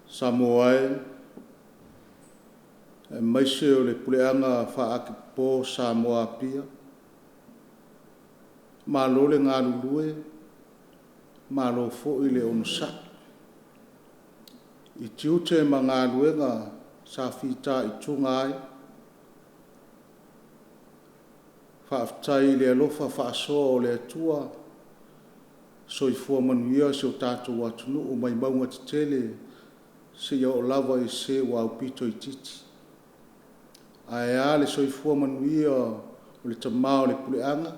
Samoa e, aemaise o le puleaga faa-Akopo o Samoa Apia, malo le galulue, malo foi le onosai i tiute ma galuega sa fitaituga ai. Faafetai i le alofa faasoa o le Atua, soifua manuia si o tatou atunuu mai mauga tetele seia oo lava i se ua aupito itiiti. Ae a le soifua manuia o le Tama o le Puleaga,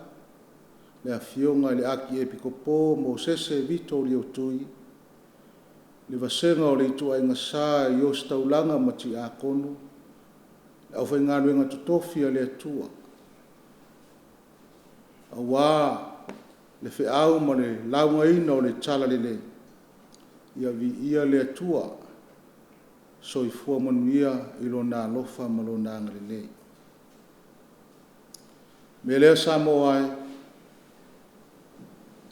le Afioga i le Akiepikopo o Mosese Vito Gliotui, le vasega o le Ituaiga Sa i Ositaulaga ma Tiakono, le aufaigaluega totofi a le Atua, aua le feau ma le laugaina o le Talalelei. Ia viia le Atua, soifua manuia i Lona alofa ma Lona agalelei. O le mea lea Samoa e,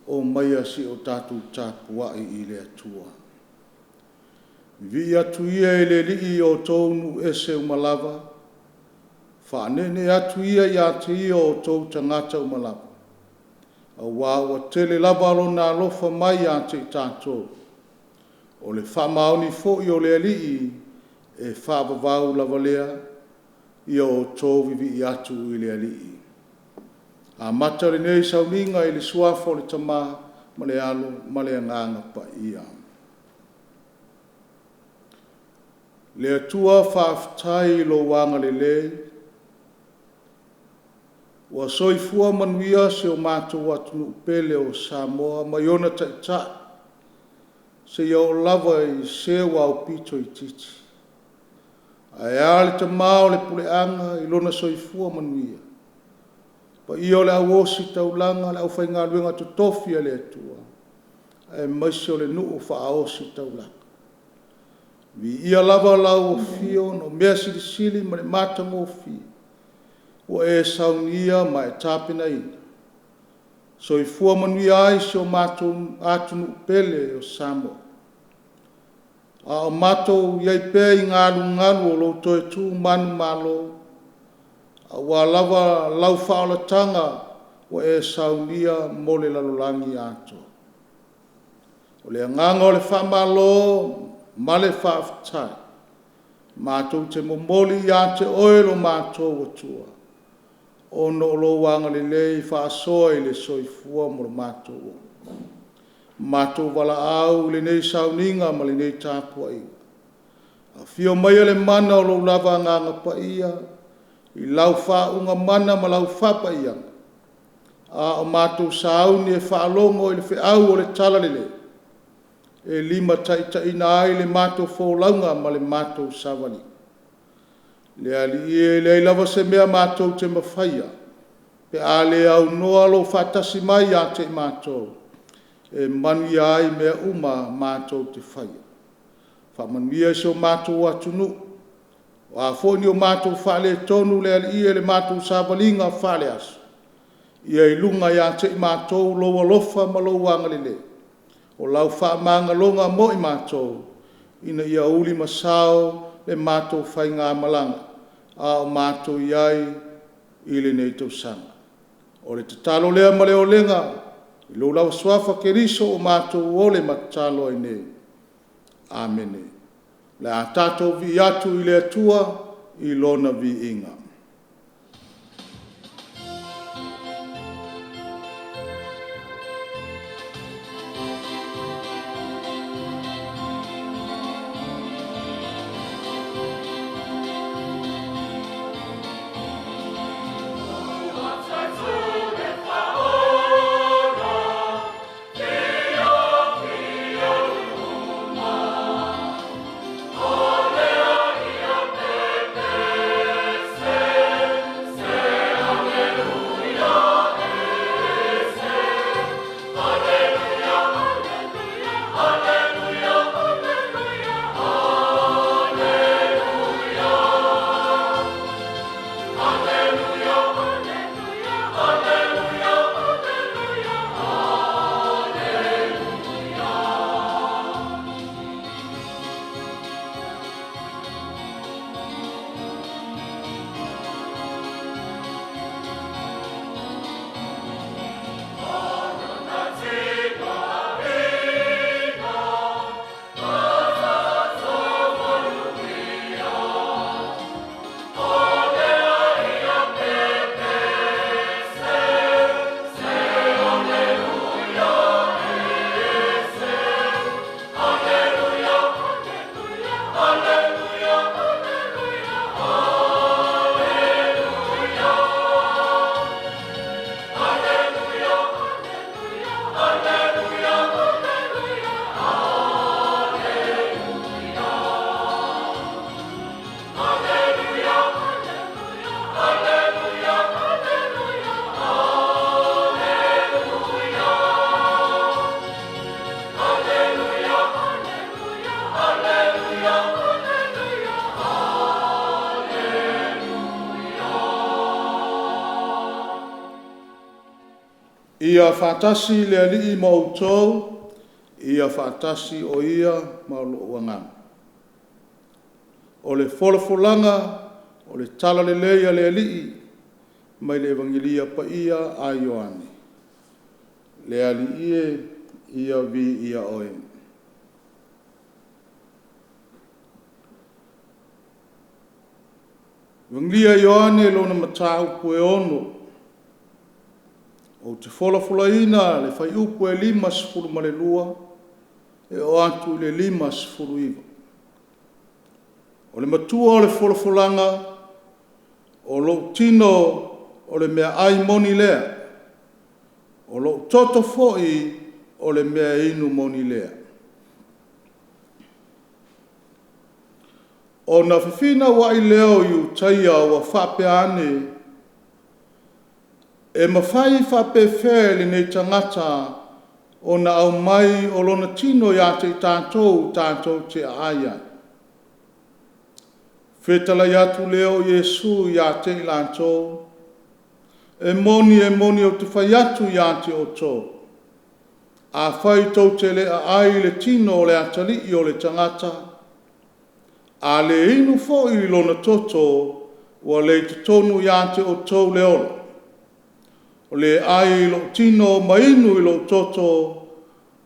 omaia se i o tatou tapuai i le Atua. Vivii atu ia i le Alii o outou nuu ese uma lava, faaneenee atu ia ia te Ia o outou tagata uma lava, aua ua tele lava Lona alofa mai ia te i tatou, o le faamaoni foi o le Alii e faavavau lava lea. Ia outou vivii atu i le Alii. Amata lenei sauniga i le suafa o le Tama ma le Alo ma le Agaga Paia. Le Atua faafetai i lou agalelei ua soifua manuia si o matou atunuu pele o Samoa mai ona taitai seia oo lava i se ua aupito itiiti. Ae a le Tama o le puleaga i lona soifua manuia, le paia o le au ositaulaga, le aufaigaluega totofi a le Atua, aemaise o le nuu faa-ositaulaga. Viia lava lau afio ona o mea silisili ma le matagofie ua e saunia ma e tapenaina, soifua manuia ai si o matou atunuu pele o Samoa, a o matou i ai pea i galugalu o lou toe tu manumalo, aua lava lau faaolataga ua e saunia mo le lalolagi atoa. O le agaga o le faamalo ma le faafetai, matou te momoli ia te Oe lo matou Atua, ona o lou agalelei faasoa i le soifua ma lo matou ola, matou valaau i lenei sauniga ma lenei tapuaiga. Afio maia le mana o lou lava Agaga Paia i lau faauuga mana ma lau faapaiaga, a o matou sauni e faalogo i le feau o le Talalelei, e limataitaiina ai le matou folauga ma le matou savaliga. Le Alii e, e leai lava se mea matou te mafaia pe a le aunoa lou faatasi mai ia te i matou, e manuia ai mea uma matou te faia. Faamanuia i si o matou atunuu. O a foi ni o matou faaletonu le Alii e i le matou savaliga faale-aso, ia i luga ia te i matou lou alofa ma lou agalelei, o lau faamagaloga mo i matou, ina ia ulimasao le matou faigamalaga a o matou i ai i lenei tausaga. O le tatalo lea ma le olega i lou lava Suafa Keriso ua matou ole ma tatalo ai nei. Amene. O le a tatou vivii atu i le Atua i Lona viiga. Ua Fiafia uma o le Ia faatasi le Alii ma outou. Ia faatasi o Ia ma lou agaga. O le folafolaga o le Talalelei a le Alii mai le Evagelia Paia a Ioane. Le Alii e, ia viia Oe. Evagelia e Ioane lona mataupu e 6, ou te folafolaina le fuaiupu e 52 e oo atu i le 59. O le matua o le folafolaga, o lou tino o le meaai moni lea, o lou toto foi o le meainu moni lea. Ona fefinauai lea o Iutaia ua faapea ane, e mafai faapefea e lenei tagata ona aumai o lona tino ia te i tatou tatou te aai ai? Fetalai atu lea o Iesu ia te i latou, E moni, e moni, ou te fai atu ia te outou, afai tou te le aai i le tino o le Atalii o le tagata, a le inu foi i lona toto, ua le i totonu ia te outou le ola. O le ai i lou tino ma inu i lou toto,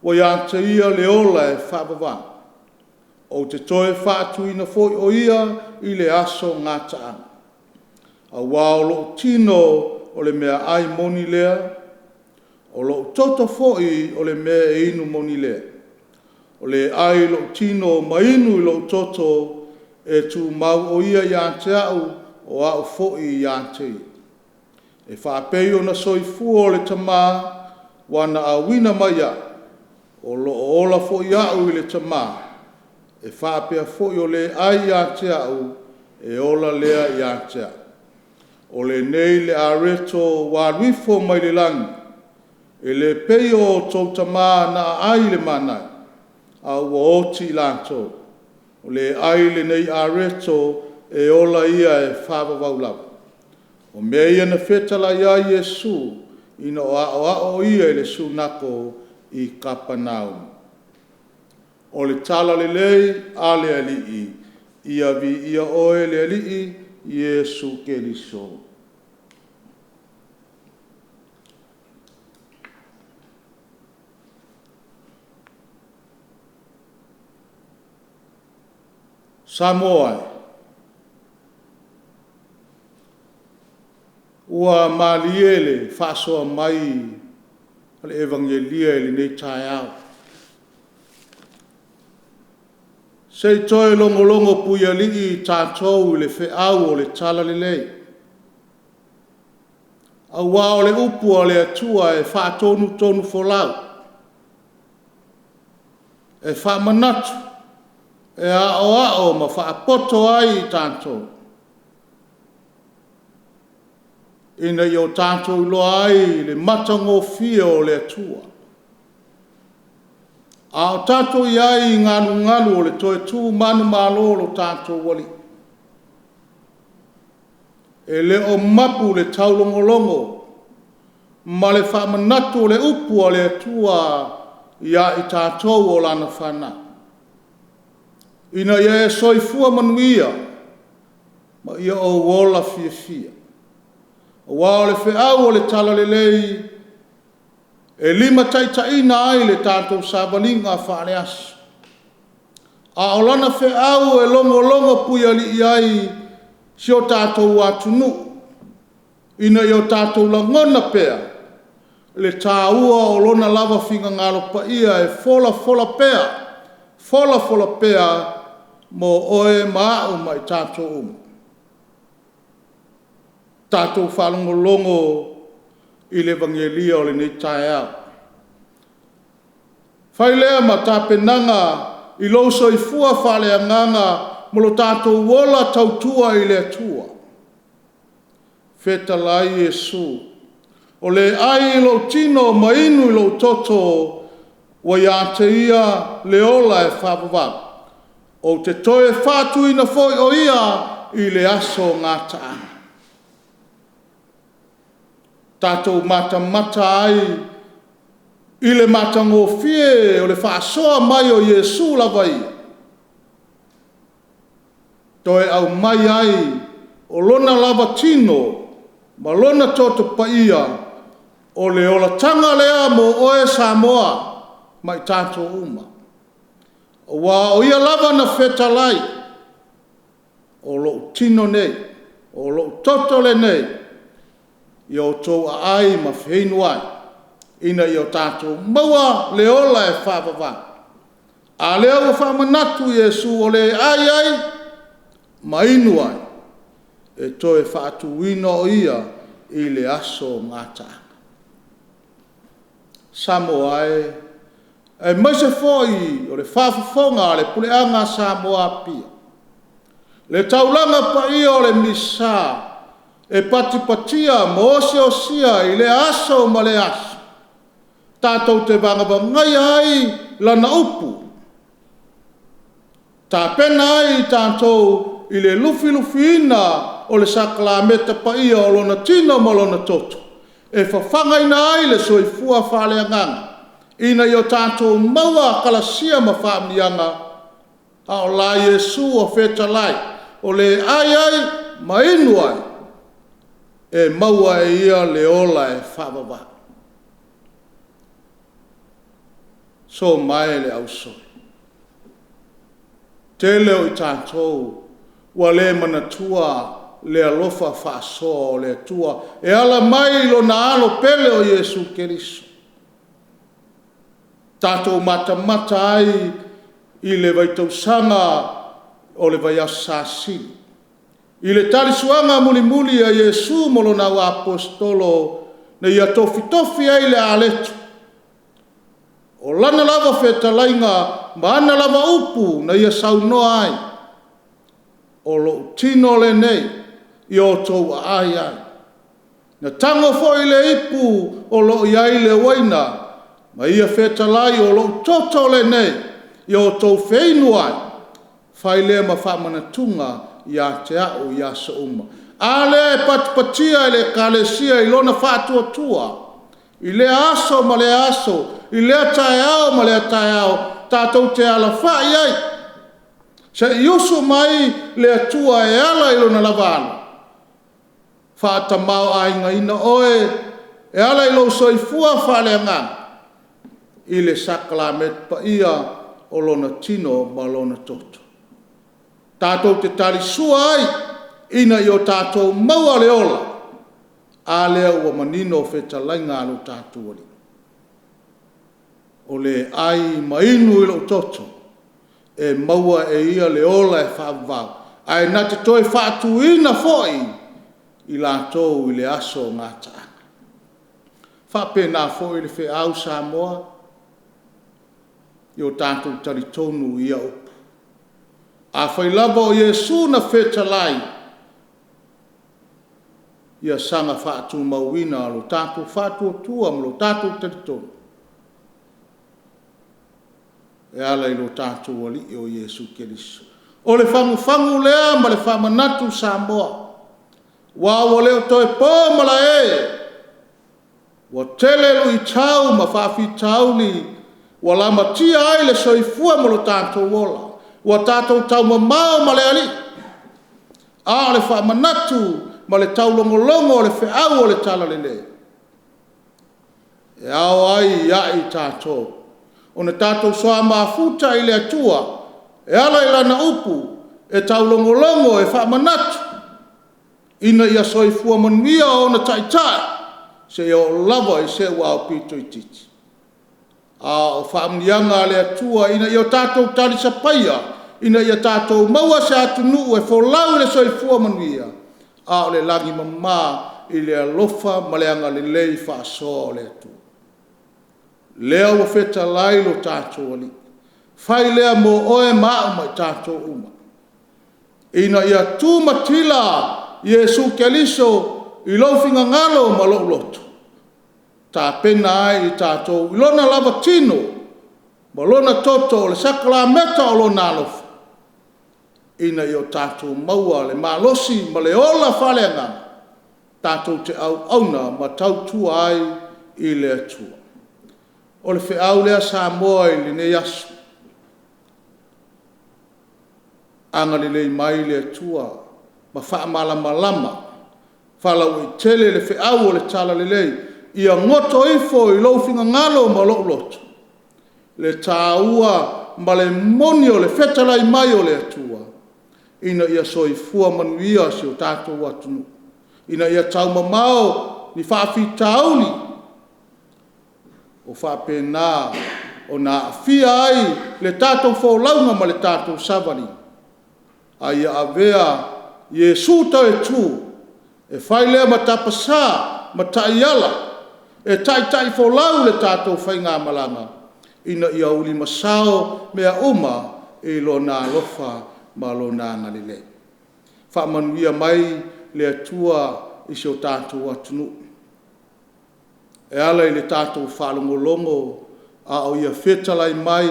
ua ia te ia le ola e faavavau. Ou te toe faatuina foi o ia i le aso gataaga. Aua o lou tino o le meaai moni lea, o lou toto foi o le meainu moni lea. O le ai i lou tino ma inu i lou toto, e tumau o ia ia te au, o au foi ia te ia. E faapei ona soifua le Tama ua na auina mai ai au, o lo o ola foi au i le Tama, e faapea foi o le ai ia te au, e ola lea ia te au. O lenei le areto ua alu ifo mai le lagi, e le pei o outou tama na aai le mana, a ua oti i latou. O le ai i lenei areto e ola ia e faavavau lava. O mea ia na fetalai ai Iesu ina o aoao o Ia i le Sunako i Kapenaumu. O le Talalelei a le Alii. Ia viia oe le Alii Iesu Keriso. Samoa e, ua malie le faasoa mai a le Evagelia i lenei taeao. Se i toe logologo puialii tatou i le feau o le Talalelei, aua o le upu a le Atua e faatonutonufolau, e faamanatu, e aoao ma faapoto ai i tatou, ina ia o tatou iloa ai le matagofie o le Atua, a o tatou i ai i galugalu o le toe tu manumalo o lo tatou Alii. E le o mapu le taulogologo ma le faamanatu o le upu a le Atua ia i tatou o lana fanau, ina ia e soifua manuia ma ia ou ola fiafia. Aua o le feau o le Talalelei e limataitaiina ai le tatou savaliga faale-aso, a o lana feau e logologo puialii ai si o tatou atunuu, ina ia o tatou lagona pea le taua o Lona lava finagalo paia e folafola pea, folafola pea mo oe ma au ma i tatou uma. Tatou faalogologo i le Evagelia o lenei taeao. Fai lea ma tapenaga i lou soifua faaleagaga ma lo tatou ola tautua i le Atua. Fetalai Iesu, o le ai i lou tino ma inu i lou toto, ua ia te ia le ola e faavavau. Ou te toe faatuina foi o ia i le aso gataaga. Tatou matamata ai I le matagofie o le faasoa mai o Iesu lava ia, toe aumai ai o Lona lava tino ma Lona toto paia, o le olataga lea mo oe Samoa ma i tatou uma. Aua o Ia lava na fetalai, o lou tino lenei, o lou toto lenei, ia outou aai ma feinu ai, ina ia tatou maua le ola e faavavau. A lea ua faamanatu Iesu, o le ai ai ma inu ai, e toe faatuina o Ia i le aso gataaga. Samoa e, aemaise foi o le faafofoga a le puleaga a Samoa Apia, le taulaga paia o le Misa e patipatia ma osiosia i lea aso ma lea aso, tatou te vagavagaia ai Lana upu, tapena ai i tatou i le lufilufiina o le sakalameta paia o Lona tino ma Lona toto, e fafagaina ai le soifua faaleagaga ina ia tatou maua kalasia ma faamanuiaga, a o la Iesu o fetalai, o le ai ai ma inu ai, e maua e ia le ola e faavavau. So mae le ausoi, tele o i tatou ua le manatua le alofa faasoa o le Atua e ala mai i Lona Alo pele o Iesu Keriso. Tatou matamata ai i le vaitausaga o le vaiaso Sasili, i le talisuaga mulimuli a Iesu ma Lona auaposeitolo na ia tofitofi ai le aleto, o Lana lava fetalaiga ma ana lava upu na Ia saunoa ai, “O lou tino lenei ia outou aai ai.” Na tago foi le ipu o lo o i ai le uaina ma ia fetalai, “O lou toto lenei ia outou feinu ai, fai lea ma faamanatuga ia te au i aso uma.” A lea e patipatia e le Ekalesia i lona faatuatua i lea aso ma lea aso, i lea taeao ma lea taeao, tatou te alafai ai seia usu mai le Atua e ala i Lona lava Alo, faatamaoaigaina oe e ala i lou soifua faaleagaga i le sakalameta paia o Lona tino ma Lona toto. Tatou te talisua ai ina ia o tatou maua le ola. A lea ua manino fetalaiga a lo tatou Alii. O le ai ma inu i lou toto, e maua e ia le ola e faavavau, ae na te toe faatuina foi i latou i le aso gataaga. E faapena foi le feau Samoa, ia o tatou talitonu i ia upu. Afai lava o Iesu na fetalai, ia saga faatumauina lo tatou faatuatua ma lo tatou talitonuga e ala i lo tatou Alii o Iesu Keriso. O le fagufagu lea ma le faamanatu Samoa, aua ua le o toe po malae, ua tele luitau ma faafitauli ua lamatia ai le soifua ma lo tatou ola, ua tatou taumamao ma le Alii, a o le faamanatu ma le taulogologo o le feau o le Talalelei, e ao ai ia i tatou ona tatou soa mafuta i le Atua e ala i Lana upu e taulogologo e faamanatu, ina ia soifua manuia ona taitai seia oo lava i se ua aupito itiiti. A o faamanuiaga a le Atua ina ia tatou talisapaia, ina ia tatou maua se atunuu e folau i le soifua manuia, a o le lagi e mama i le alofa ma le agalelei faasoa o le Atua. Lea ua fetalai lo tatou Alii, fai lea mo oe ma au ma i tatou uma, ina ia tumatila Iesu Keriso i lou finagalo ma lou loto, tapena ai i tatou i Lona lava tino ma Lona toto o le sakalameta o Lona alofa, ina ia o tatou maua le malosi ma le ola faaleagaga tatou te auauna ma tautua ai i le Atua. O le feau lea Samoa i lenei aso, agalelei mai le Atua ma faamalamalama faalauaitele le feau o le Talalelei, ia goto ifo i lou finagalo ma lou loto le taua ma le moni o le fetalai mai o le Atua ina ia soifua manuia si o tatou atunuu, ina ia taumamao ni faafitauli ua faapena ona aafia ai le tatou folauga ma le tatou savaliga, a ia avea Iesu tauetu e fai lea ma tapasa ma taiala e taitaifolau le tatou faigamalaga ina ia ulimasao mea uma i Lona alofa ma Lona agalelei. Faamanuia mai le Atua i si o tatou atunuu e ala i le tatou faalogologo a o Ia fetalai mai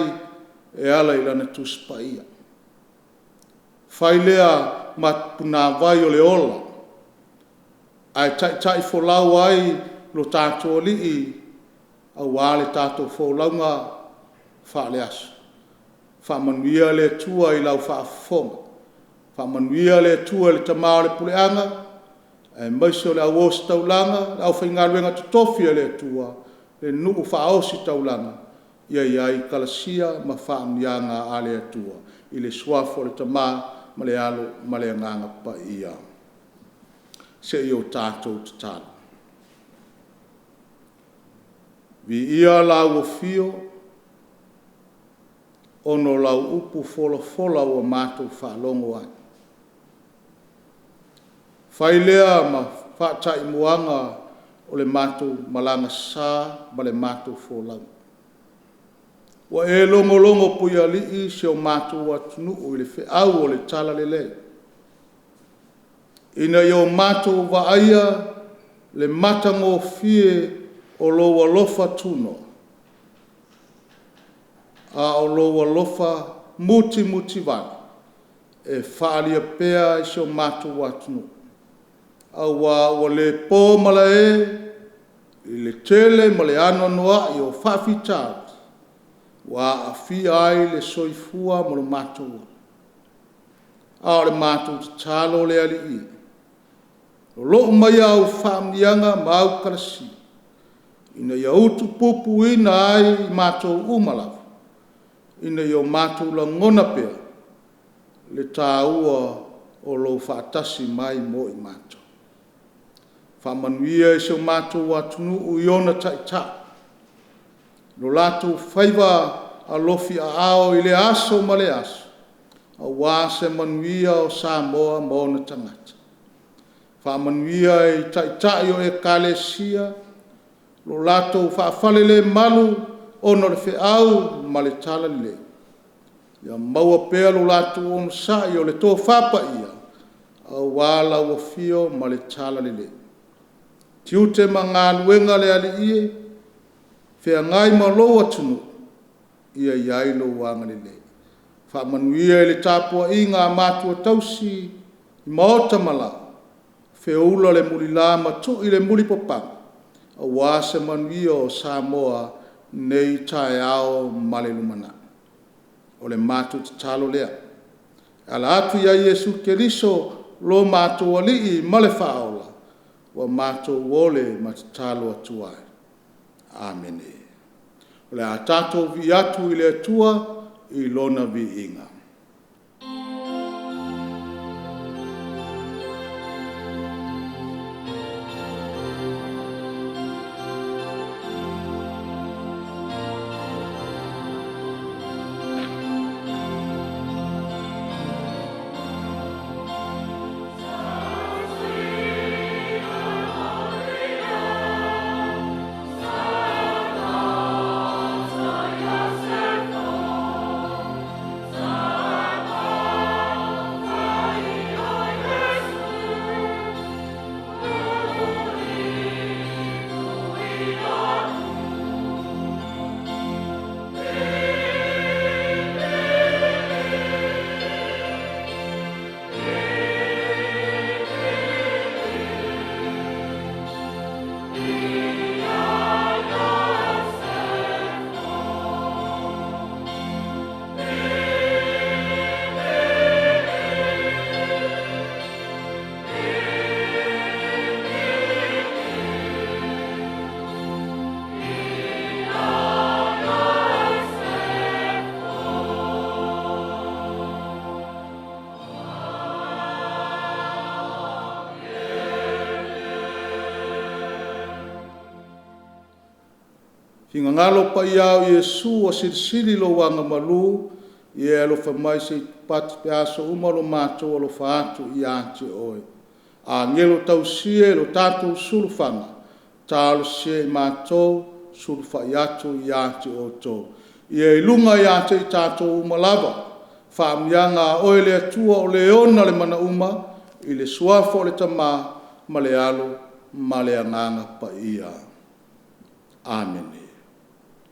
e ala i Lana Tusi Paia. Fai lea ma punavai o le ola ae taitaifolau ai lo tatou Alii aua le tatou folauga faale-aso. Faamanuia le Atua i lau faafofoga. Faamanuia le Atua i le tama o le puleaga aemaise o le au ositaulaga, le aufaigaluega totofi a le Atua, le nuu faaositaulaga ia i ai kalasia ma faamanuiaga a le Atua. I le Suafa o le Tama ma le Alo ma le Agaga Paia. Se i o tatou tatalo. Viia lau Afio ona o lau upu folafola ua matou faalogo ai. Fai lea ma faataimuaga o le matou malaga sa ma le matou folauga. Ua e logologo puialii si o matou atunuu i le feau o le Talalelei, ina ia o matou vaaia le matagofie o lou alofa tunoa, a o lou alofa mutimutivale e faaalia pea i si o matou atunuu, aua ua le po malae i le tele ma le anoanoai o faafitauli ua aafia ai le soifua ma lo matou ola. A o le matou tatalo le Alii e, lolou maia au faamanuiaga ma au kalasia, ina ia utupupuina ai i matou uma lava, ina ia o matou lagona pea le taua o lou faatasi mai mo i matou. Faamanuia i si o matou atunuu i ona taitai, lo latou faiva alofiaao i lea aso ma lea aso, aua se manuia o Samoa ma ona tagata. Faamanuia i Taitai o Ekalesia, lo latou faafalelemalu ona o le feau ma le Talalelei, ia maua pea lo latou onosai o le tofa paia, aua lau Afio ma le Talalelei. Tiute ma galuega le Alii e, feagai ma lou atunuu, ia i ai lou agalelei. Faamanuia i le tapuaiga a matua tausi i maota ma laoa, feula le mulila ma tui le mulipapaga, aua se manuia o Samoa nei, taeao ma le lumanai. O le matou tatalo lea, e ala atu ia Iesu Keriso lo matou Alii ma le Faaola, ua matou ole ma tatalo atu ai. Amene. O le a tatou vivii atu i le Atua i Lona viiga. Finagalo paia o Iesu ua silisili lou agamalu, ia e alofa mai se i pati aso uma lo matou alofa atu ia te oe. Agelo tausi e lo tatou sulufaga, talosia e matou sulufai atu ia te outou. Ia i luga ia te i tatou uma lava faamanuiaga a oe le Atua o le ona le mana uma, i le Suafa o le Tama ma le Alo ma le Agaga Paia. Amene.